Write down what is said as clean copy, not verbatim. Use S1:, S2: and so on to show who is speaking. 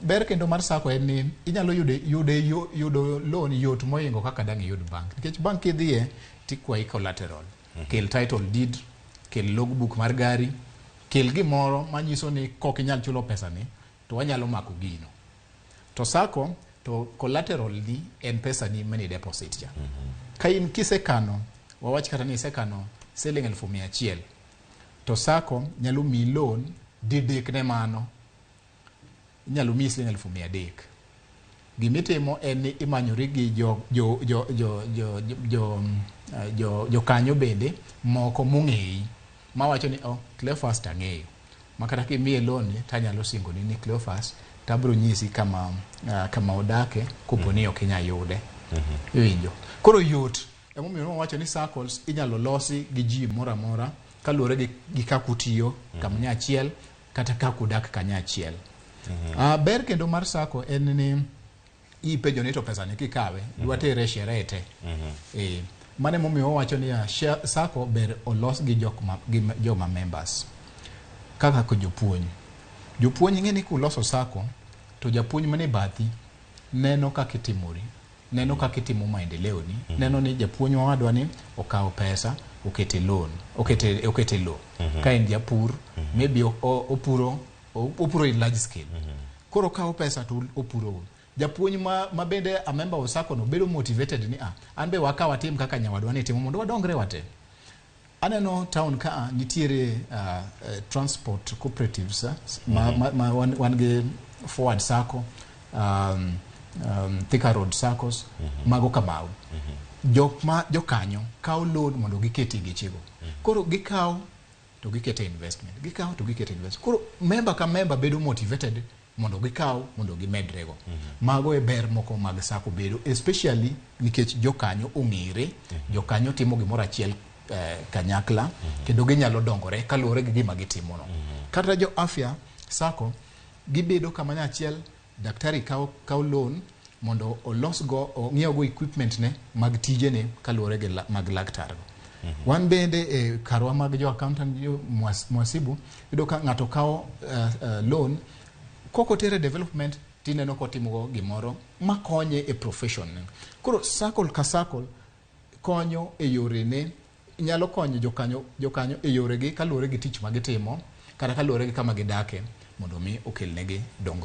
S1: Ber kendo mar sacco en ni inyalo yude, yudo loan yot mohingo kaka dang' iyud bank, nikech bank kidhiye tikwayi collateral. Kel title deed, kel logbook mar gari, kel gimoro manyiso ni kok inyal chulo pesani to wanyalo mako gino. To sacco to collateral ni en pesani mani deposit cha. Ka in kisekano, wawach kata ni isekano siling 100,000, to sacco nyalo miyi loan didek ne mano, inyalo miyi siling 300,000. Gimitimo en ni imanyori gi jo jo jo jo jo jo jo jokanyo bende moko mong'eyi mawacho ni, "Oh, Cleophas tang'eyo ma kata kimiye loan ni tanyalo singoni ni Cleophas tabro nyisi kama odake kopo ni ok inyal yude." Iwinjo? Koro yot. Emomiyo wawacho ni saccos inyalo losi gi ji moro amora kaluwore gi kaka utiyo kanyachiel kata kaka udak kanyachiel. Ber kendo mar sacco en ni ipenjo ni to pesa ni kikawe dwa tere e sherehe te. Mano emomiyo wawacho niya, sacco ber olos gi jok ma, gi joma members kaka ko jopuonj. Jopuonj ing'e ni kuloso sacco to japuonj mane bathi neno kaka itimori, neno kaka itimo maendeleo ni, neno ni japuonj owadwa ni okawo pesa okete loan, okete loan. Ka en japur, maybe opuro in large scale, koro okawo pesa to opuro go. Japuonj ma bende a member of sacco no bedo motivated ni, "Ah, an be wakaw atim kaka nyawadwa ni timo mondo wadongre wate." Aneno town ka nitiere transport cooperatives ma wan gi Forward Sacco, Thika Road Saccos, mago kamau. Jok ma jokanyo kawo loan mondo giket e gechego. Koro gikawo to giketo e investment, gikawo to giketo e investment. Koro member ka member bedo motivated mondo gikaw mondo gimedrego. Mago e ber moko mag sacco bedo, especially nikech jokanyo ong'ere, jokanyo timo gimoro achiel kanyakla, kendo ginyalo dongore kaluwore gi gima gitimono. Kata jo afya sacco gibedo kamanya achiel, daktari kawo loan mondo olosgo, ong'iewgo equipment ne mag tijene kaluwore gi mag laktar go. Wan bende e karwa mag jo accountant, jo mwasibu, iyudo ka ng'ato kawo loan kokotere development, tineno kotimogo gimoro makonye e profession ne. Koro circle ka circle konyo e yorene, nyalo konyo jokanyo e yoregi kaluwore gi tich ma gitimo kata kaluwore gi kama gidake mondo mi okelnegi dongruok.